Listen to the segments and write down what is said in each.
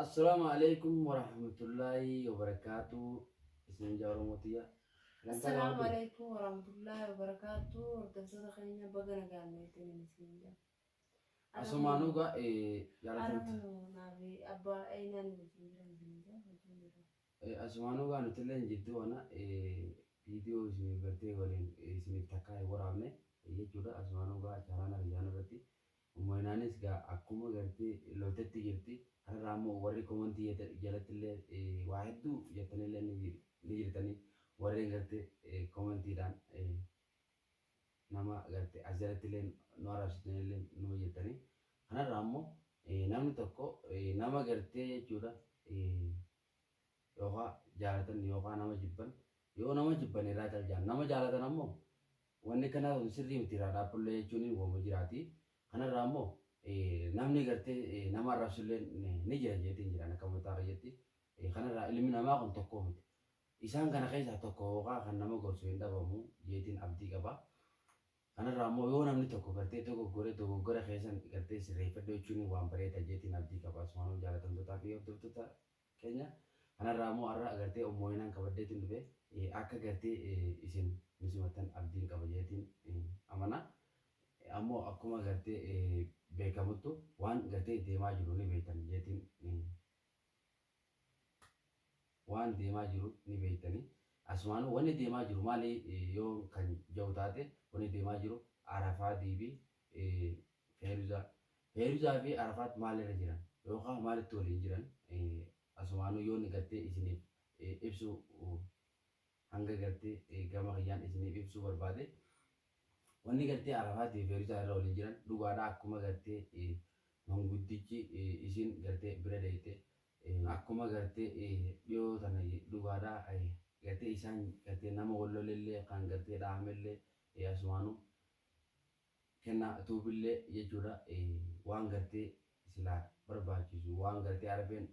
Assalaamu alaikum warahmatullaahi wabarakaatu. Isin jaa Oromoo tiyya. Assalaamu alaikum warahmatullaahi wabarakaatu. Hordoftoota keenya baga nagaan nuutiin isin jaa. Asumaanuu gaa jaalatamtu. Arafanu naafi abbaa eenyaan wajjin jiran isin jaa wajjin jiran. Asumaanuu gaa nuti illee jidduu kana viidiyoo isiniif gartee waliin isiniif takkaa hin waraabne jechuudha. Asumaanuu gaa chaanaala kiyyaan irratti Ummainaanis gaa akkuma gartee loltetti jirti. Kanarraa immoo warri komantii jalatti illee waa hedduu jettanillee ni jirtanii warreen gartee komantiidhaan nama gartee as jalatti illee nu arrabsitanillee numa jirtanii. Kanarraa immoo namni tokko nama gartee jechuudha yookaan jaalatan yookaan nama jibban yoo nama jibban irraa caljalan nama jaalatan ammoo wanni kanaa sun sirrii miti irraa dhaabbullee jechuun waanuma jiraati. Kanarraa immoo namni gartee nama arrabsullee ni jira jeetiin jiran akka mataa kiyyatti. Kanarraa ilmi namaa kun tokko miti. Isaan kana keessaa tokko yookaan kan nama gorsu hin dhabamu jeetiin abdii qaba. Kanarraa immoo yoo namni tokko gartee dogoggore dogoggora keessan gartee sirreeffadhu jechuun waan bareeda jeetiin abdii qaba. Asumaanuu jaalatamtootaa fi hordoftoota keenya. Kanarraa immoo har'a gartee ummoinaan kabaddeetiin dhufe akka gartee isin nu simattan abdiin qaba jeetiin amana. Ammoo akkuma gartee beekamuttu waan gartee deemaa jiru ni beektan jeetiin waan deemaa jiru ni beektani. Asumaanuu wanni deemaa jiru maali yoo kan jiru taate wanni deemaa jiru Arafaatii fi Feeruzaa. Feeruzaa fi Arafaat maalirra jiran yookaan maalitti waliin jiran asumaanuu yoo inni gartee isiniif ibsu hanga gartee gama kiyyaan isiniif ibsuu barbaade. Wanni gartee Arafaatii fi Feeruzaa irra waliin jiran dhugaadha akkuma gartee manguddichi isin gartee bira deeyte akkuma gartee dhiyoo tana dhugaadha gartee isaan gartee nama wal lolellee kan gartee dhahamellee asumaanuu kennaa tuubillee jechuudha waan gartee silaa barbaachisu waan gartee arfeen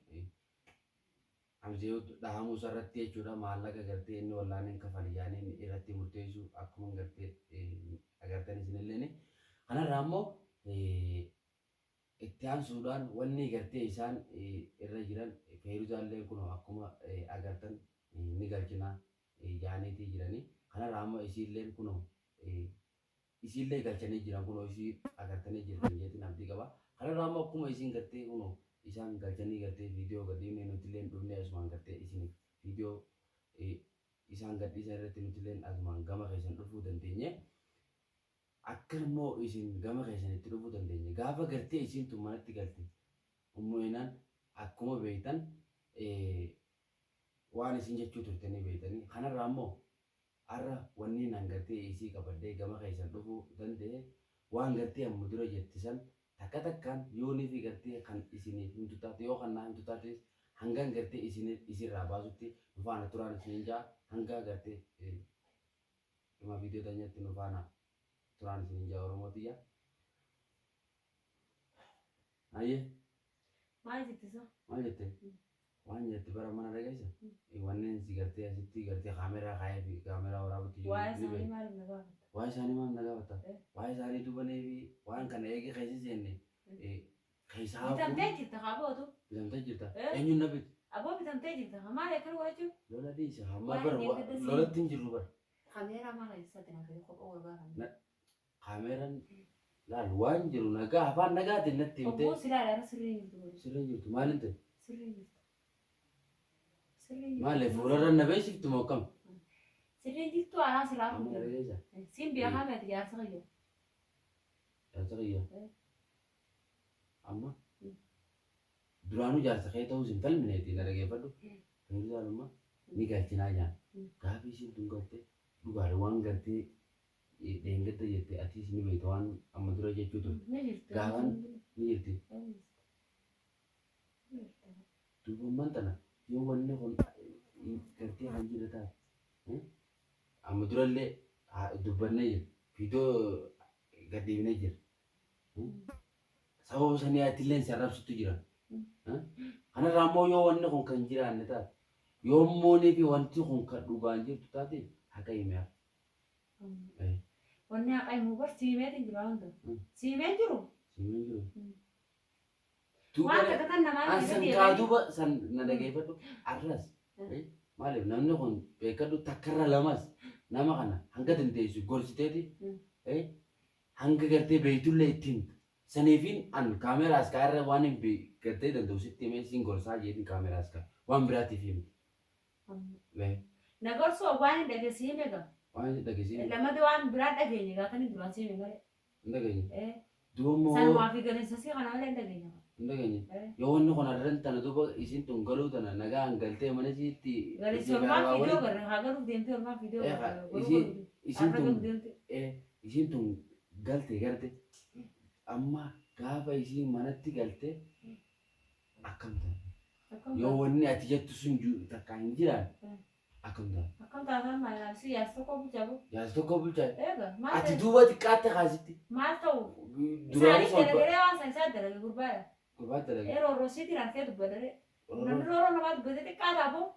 Hamzee dhahamuu irratti jechuudha maallaqa gartee inni wallaaneen kafali yaanii irratti murteessu akkuma gartee agartan isinillee. Kanarraa immoo itti aansuudhaan wanni gartee isaan irra jiran Feeruzaallee kun akkuma agartan ni galchinaa yaaniitii jiranii. Kanarraa ammoo isiilleen kun isiillee galchanii jiran kun isii agartanii jirtan jeetiin abdii qaba. Kanarraa ammoo akkuma isiin gartee kun isaan galchanii gartee viidiyoo gadhiifnee nutillee dhufnee asumaan gartee isiniif viidiyoo isaan gadhiisan irratti nutillee asumaan gama keessan dhufuu dandeenye. Akka immoo isin gama keessanitti dhufuu dandeenye. Gaafa gartee isiin tun manatti galte ummu'inaan akkuma beektan waan isin jechuu turtanii beektanii. Kanarraa immoo har'a wanni nan gartee isii qabadhee gama keessan dhufuu danda'e waan gartee amma dura jettisan takka takkaan yoonii fi gartee kan isiniif himtu taate yoo kan naa himtu taates hangan gartee isin isirraa baasutti nu faana turaan isiniin jaa hanga gartee dhuma viidiyoo teenyatti nu faana turaan isiniin jaa Oromoo tiyya. Ayyee. Maal jette isa? Maal jette? Waan jette bara mana dhageessa? Wanneen si gartee asitti gartee kaameraa kaayee fi kaameraa waraabutti jiru. Waa'ee isaanii maaliif na gaafatta? Waa'ee isaanii maal na gaafatta? Waa'ee isaanii dubanee fi waan kana eegee keessa seenne keessaa Bitamtee jirta haa bootu. Bitamtee jirta. Eenyuun na bite? Aboo bitamtee jirta haa maali akkana godhachuu? Lola dhiisa hamma bara lolatti hin jirru bara. Kaameeraa maal eessatti na fayyu kophee wal gaafanne. Kaameeraan laal waan jiru nagaa afaan nagaatiin natti himtee. Obbo silaa ilaala sirrii hin jirtu. Sirrii hin jirtu maaliin ta'e? Sirrii hin jirtu. Sirrii hin jirtu. Maali fuularra na beeksiftu moo akkam? Sirrii hin jirtu anaa silaa Amma fuudhe. dhageessa. Siin beekaa miti jaarsa kiyya. Jaarsa kiyya. Amma duraanuu jaarsa kee ta'uu sin falmineeti na dhageeffadhu. Feeruzaan amma ni galchinaa jaan. Gaafi isiin tun galte dhugaadha waan gartee dheengadda jette atiis ni beekta waan amma dura jechuu turte. Ni jirti. Gaafan ni jirti. Duuba ammaan tana yoo wanni kun gartee kan jira taate amma durallee dubbannee jira. Viidiyoo gadhiifnee jira. Sababa sanii atillee si arrabsitu jira. Kanarraa immoo yoo wanni kun kan jiraanne taate yoo immoo fi wanti kun kan dhugaan jirtu taate haqa himee. Wanni haqa himuu bar siimee hin jiru hunda. Siimee jiru. Siimee jiru. Duuba Waan takka tan namaa an san kaa duuba san na dhageeffadhu arras maaliif namni kun beekadhu takkarra lamas nama kana hanga dandeessu gorsiteeti hanga gartee beeytullee ittiin saniifin an kaameraas kaarra waan hin gartee danda'u sitti himee siin gorsaa jeetiin kaameraas kaa waan biraatiif himi. Na gorsoo waan hin dhageessine egaa. Waan hin dhageessine. Lamada waan biraa dhageenye gaafani duraan siime malee. Hin dhageenye. Duuba immoo. Sanumaa fi galeensa si kana malee hin dhageenye. Hin dhageenye. Yoo wanni kun arran tana duuba isin tun galuu tana nagaan galtee mana isiitti. Galeensi olmaa fiidoo garre haa galuuf deemtee olmaa fiidoo garre. Isin tun isin tun galte garte amma gaafa isiin manatti galte akkam ta'a. Yoo wanni ati jettu sun takka hin jiraan akkam ta'a. Akkam taatan maal si yaas tokko bulchaa bu. Yaas tokko bulchaa. Eega maal Ati duuba xiqqaatte kaasitti. Maal ta'u. Duraanis Isaanis dalagaree waan san isaan dalage gurbaadha. Gurbaa dalage. Yeroo roosiitiin harkee dubbadare. Namni rooroo namaa dubbate xiqqaa ta'a boo.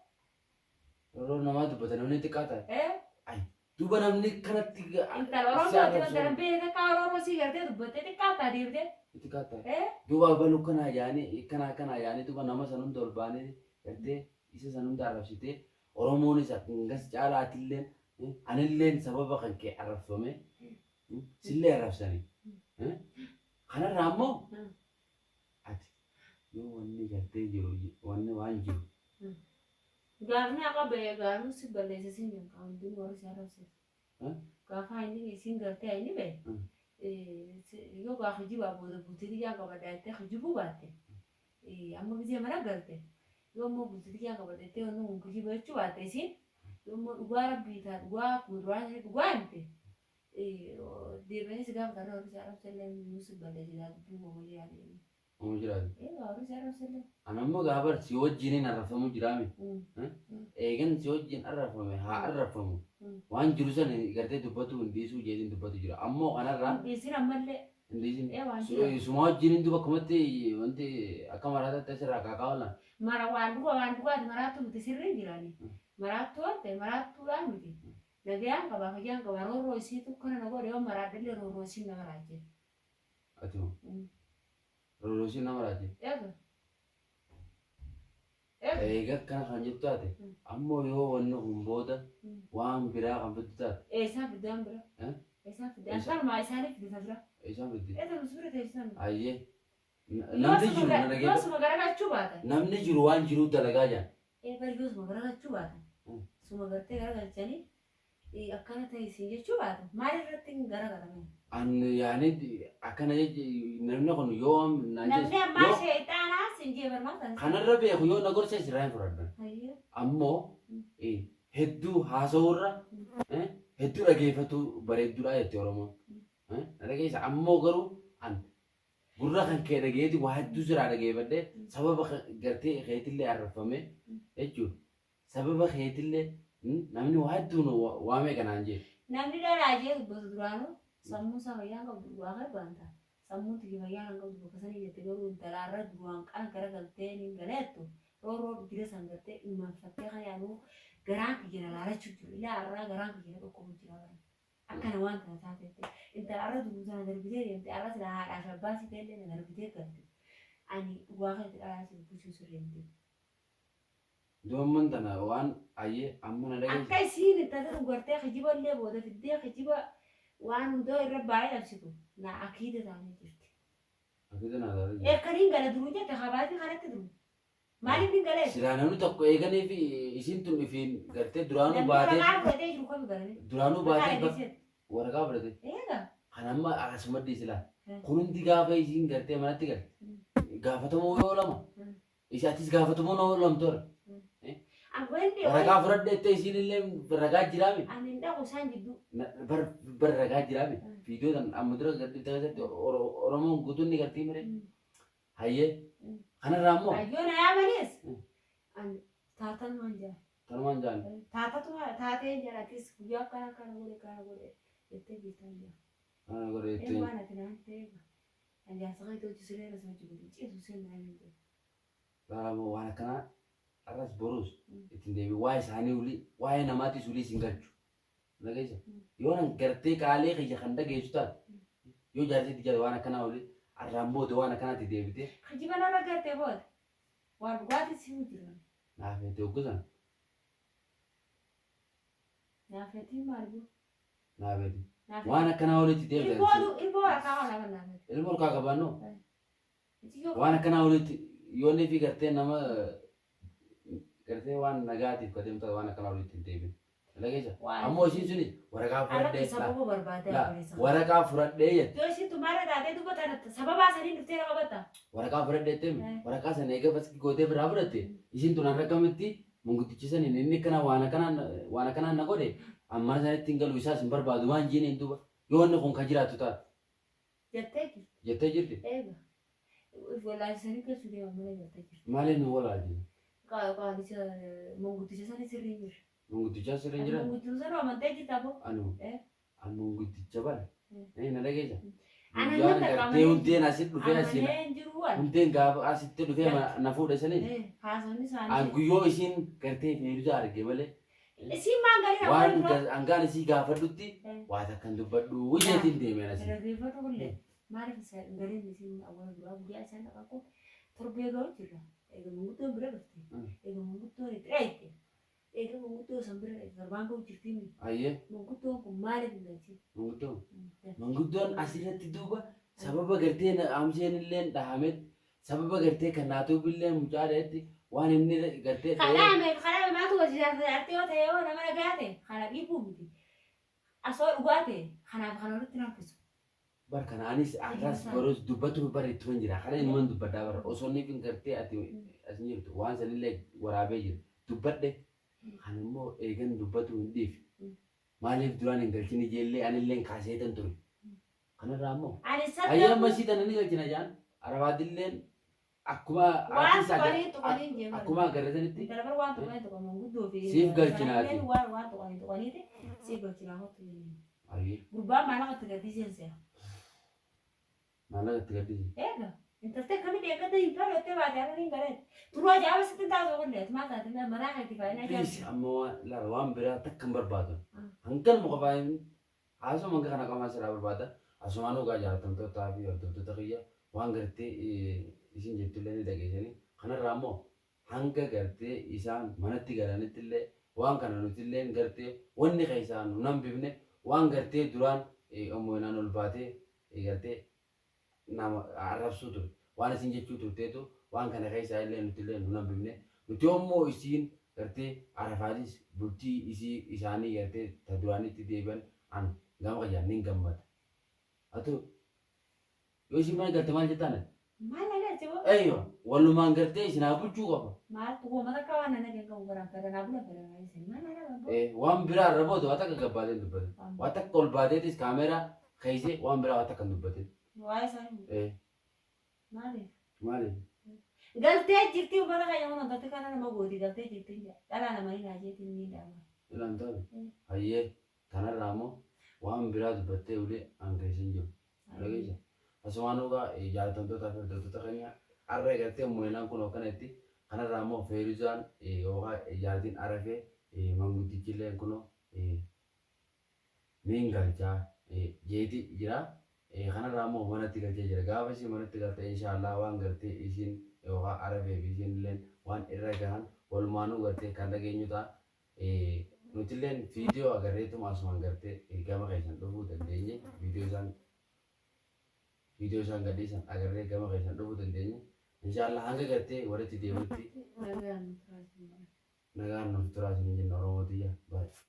Rooroo namaa dubbate namni xiqqaa ta'a. Duuba namni kanatti. Intala Oromoo intala beekte xiqqaa rooroo sii gartee dubbatte xiqqaa ta'a deebitee. Xiqqaa ta'a. Duuba abaluu kanaa yaanii kanaa kanaa yaanii duuba nama san hunda ol baanee gartee isa san hunda arrabsitee Oromoonis akkas caalaatillee anilleen sababa kan kee arrabfame sillee arrabsanii. Kanarraa ammoo ati yoo wanni gartee jiru wanni waan jiru. Gaafni akka ba'e gaafni si balleessa siin jedhu hundinuu warri si arrabse. Gaafa inni isiin gartee inni ba'e yoo gaafa kijibaa booda bultii xiyyaa qabadhaa jettee kijibuu baatte amma gisee mana galte yoo immoo bultii xiyyaa qabadha jettee wanni kun kijiba jechuu baatte isiin yoo immoo dhugaa rabbii ta'a dhugaa fuulduraan ishee dhugaa himte deebi'anii si gaafa tarree warri si arrabse illee nuu si balleessa dubbii hooma jiraate. Hooma jiraate. Egaa warri si arrabse illee. Ani ammoo gaafa si wajjiniin arrabfamuu jiraame. Eegan si wajjin arrabfame haa arrabfamu. Waan jiru sana gartee dubbatu hin dhiisuu jeetiin dubbatu jira. Ammoo kanarraa. Hin dhiisin ammallee. Hin dhiisin. Suma wajjiniin duuba akkumatti wanti akka maraataatti asirraa kaakaa oolan. Mara waan dhugaa waan dhugaati maraattuu miti sirriin jiraani. Maraattuu waan ta'e maraattuudhaan miti. Nagayaan qabaa fayyaan qabaa roorroo isiitu kana na godhe yoo maraadhallee roorroo isiin nama raajje. Ati moo? Roorroo isiin nama raajje? Eega. Eega akkana kan jettu taate ammoo yoo wanni kun booda waan biraa kan fiddu taate. Eessaan fidde waan biraa? Eessaan fidde? Akkanumaa isaaniif fidde bira. Eessaan fidde? Eessa nus bira teessan? Ayyee. Namni jiru na dhageeffadhu. Yoosuma garagalchuu baatan. Namni jiru waan jiruu dalagaa jaan. Ee bari yoosuma garagalchuu baatan. Suma gartee garagalchanii akkana ta'e siin jechuu baatan. Maal irratti hin garagalame? An yaani akkana namni kun yoo naan Namni ammaa sheexaanaa siin jee barmaata. Kanarra beeku yoo na gorsa isirraa hin fudhadhan. Ammoo hedduu haasawurra hedduu dhageeffatu bareedduudha jette Oromoon. Na dhageessa ammoo garuu an gurra kan kee dhageeti waa hedduu siraa dhageeffadhee sababa gartee keetillee arrabfame jechuudha. Sababa keetillee namni waa hedduun waamee kanaan jee. Namni dhalaa jee dubbatu duraanuu sammuu isaa fayyaa hin qabdu dhugaa kee baanta. Sammuun tiyya fayyaa hin qabdu bakka sanii jette garuu intalaarra duraan qara garagaltee ni galeettu roorroo jira san gartee immanfattee kan yaaduu garaan kiyya na laalachuu jiru. Ilaa har'aa garaan kiyya na dhukkubu jira bara. Akkana waan tana taatetti intalaarra duruu tana darbitee deemte har'a sila haadhaa fi abbaa si ta'ellee na darbitee galte. Ani dhugaa keetti dhalaa si dubbisuu sirrii hin jiru. Doomman tana waan ayyee amma na dhageesse. Akka isiin intala tun gartee kijiballee booda fiddee kijiba waan hundaa irra baay'ee dhabsitu na akiida taatee jirti. Akiida naa taatee jirti. Eekkaniin gala duruu jette kabaatii kanatti duru. Maaliif hin galee? Silaa namni tokko eeganii fi isiin tun ifiin gartee duraanuu Namni baatee. waraqaa fudhatee jiru kami galame? Duraanuu Waraqaa baatee dhageesseet. waraqaa fudhatee. Eega. Kan amma akkasuma dhiisilaa. Kun hundi gaafa isiin gartee manatti galte. Gaafatamuu yoo lama. Isi atis gaafatamuu yoo lamtoora. Ragaa fudhadhe jettee isiin illee ragaa jiraame. Ani hin dhaqu isaan jidduu. Bar ragaa jiraame. Viidiyoo tan amma dura gadi keessatti Oromoon guutuun ni gartii mire. Hayyee. Kanarraa immoo. Hayyoo na yaamanis. Ani taatanumaan jira. Tanumaan jaan. Taatatu taatee jira atis guyyaa akkana akkana godhe akkana godhe jettee jirtan jira. Akkana godhe jettee. Waan ati naan ta'e. Ani jaarsa keetti hojii siree irra si hojii godhe ciisu seenaa hin jiru. Waan akkanaa arras borus ittiin deebi waa'ee isaanii ulii waa'ee namaatis ulii isin galchu. Dhageessa. Yoo nan gartee qaalee kiyya kan dhageessu taate yoo jaarsi itti jala waan akkanaa ulii Arraan booda waan akkanaatti deebitee Kijiba narra gartee booda. Waan dhugaatii si jiru. Naafeeti hoggusan. Naafeetii maal buu? Naafeeti. Naafeetii. Waan akkanaa walitti deebitan. Ilmoo waraqaa waan lafa naafeeti. Ilmoo harkaa qabaannoo. Waan akkanaa walitti yoonni fi gartee nama gartee waan nagaatiif ka deemtu waan akkanaa walitti hin deebin. Dhageessa? Ammoo isiin sunis waraqaa Alatti fudhadhee sababa barbaadee laa obboleessa. Waraqaa fudhadhee jette. Yoo isiin tumaarra taatee dubbata sababaa saniin dhuftee na qabatta. Waraqaa fudhadhee jettee waraqaa sana eega faskii gootee biraa fudhatte isiin tun har'a akkamitti manguddichi saniin inni akkana waan akkanaan waan akkanaan na godhe amma mana sanitti hin galu isaas hin barbaadu waan jiiniin duuba yoo inni kun ka jiraatu taate. Jettee jirti. Jettee jirti. Eega. If wallaalchisanii galchuu deeman malee jettee jirti. Maaliin nu wallaalchise? Qaalicha manguddicha sanii sirrii hin jirre. Manguddicha sirrii hin jiran? Manguddicha sana amantee jirta aboo? Anu. Ani manguddicha bara. Na dhageessa? Ana Guyyaan nama gartee qaamanii hundeen asitti dhufee asiin amanee hin jiru waan. Hundeen gaafa asitti dhufee na fuudhe sanii. Haasawni An isaanii. guyyoo isiin gartee feeruza arge malee. Isiin maan galii Waan nama dura. hangaan isii gaafadhutti waa takkan dubbadhu jeetiin deemeen asii. Dhaggeeffatu kullee maaliif isa galiin isiin awwaala duraa guyyaa isaan dhaqan torbee ga'u jira. Eega manguddoon bira dhufte. Eega manguddoon itti dhayite. Eega manguddoo san bira dhayite torbaan ga'u jirti mi. Ayyee. Manguddoon kun maaliif hin galchin? Manguddoon. Manguddoon asirratti duuba sababa gartee hamseen illee dhahametti sababa gartee kan naatuuf illee mucaa dhahetti waan inni gartee dhahee. Kadhaame kadhaame maaltu wajjin jaartee yoo ta'e yoo nama nagaa ta'e kana dhiibuu miti. Asoo dhugaa ta'e kanaaf kana walitti naffisu. Bar kana anis arras barus dubbatu bar itti jira. Kana inuman dubbadhaa bara osoo inni hin gartee ati as hin jirtu waan sanillee waraabee jira. Dubbadhe kan immoo eegan dubbatu hin dhiifne. Maaliif duraan hin galchine ijeellee anillee kaaseetan ture. Kanarraa immoo. Ani Ayyee amma saddeet isii tana ni galchina jaan. Arabaadilleen akkuma waan artiis tuqanii tuqanii hin jeeman. akkuma agarreessanitti. Intala bar waan tuqanii tuqan manguddoo fi. Siif galchinaati. Waan waan tuqanii tuqaniiti siif galchinaa kottu jennee. Ayyee. Gurbaan maallaqa itti gaddisiisan se'a. Maallaqa itti gaddisiisan. Eega. Intaltee kamii eeggate hin tole jettee baate har'a hin galeen. Turuu ajaa'iba sitti hin taatu kun maal taate mataa keetti faayina Please ajaa'iba. amma waan laala waan biraa takka hin barbaadu. Hangan muka baay'een haasuma hanga kana qamaa sirraa barbaada. Asumaan dhugaa jaallatamtootaa fi hordoftoota kiyya waan gartee isin jettullee ni dhageessanii. Kanarraa immoo hanga gartee isaan manatti galanitti illee waan kana nuti illee gartee wanni keessaa nu nan bifne waan gartee duraan ommoonaan ol baatee gartee nama arrabsuu ture. Waan isin jechuu turteetu waan kana keessaa illee nuti illee nu nan bifne. Nuti immoo isiin gartee Arafaatis bultii isii isaanii gartee ta duraanitti deebi'an an gama qayyaan ni gammada. Atu yoo isin mana galte maal jettaan? Maal na galche boo? Eeyyo walumaan gartee isin haa bulchuu qaba. Maal tuquu mata akka waan nana kan qabu garaan fedha naa bula fedha naa isin maal na qaba boo? Waan biraa irra booda waa takka gabbaateen dubbate. Waa takka ol baateetis kaameeraa keeysee waan biraa waa takka hin dubbatin. Waa'ee isaanii maaliif? Maaliif? Galtee jirti uummata keenya kun wantoota kana nama gooti galtee jirti dhalaa namanii naa jeetiin ni dhaama. Ilaan taate. Hayyee kanarraa immoo waan biraa dubbattee ulee an keessa hin jiru. Dhageessa. Asumaan dhugaa jaallatamtootaa fi hordoftoota keenya har'a gartee mooyilaan kun akkanatti kanarraa immoo feeruzaan yookaan jaartiin arafee manguddichillee kunoo niin galchaa jeeti jira. Kanarraa immoo manatti galchee jira. Gaafa isin manatti galte inshaallah waan gartee isin yookaan arafee fi isin illeen waan irra gahan walumaanuu gartee kan dhageenyu ta'a. Nutilleen viidiyoo agarreetuma asumaan gartee gama keessan dhufuu dandeenye viidiyoo isaan gadhiisan agarree gama keessan dhufuu dandeenye. Inshaallah hanga gartee walitti deemutti nagaan nuuf turaa isin jenna Oromoo tiyya. Baay'ee.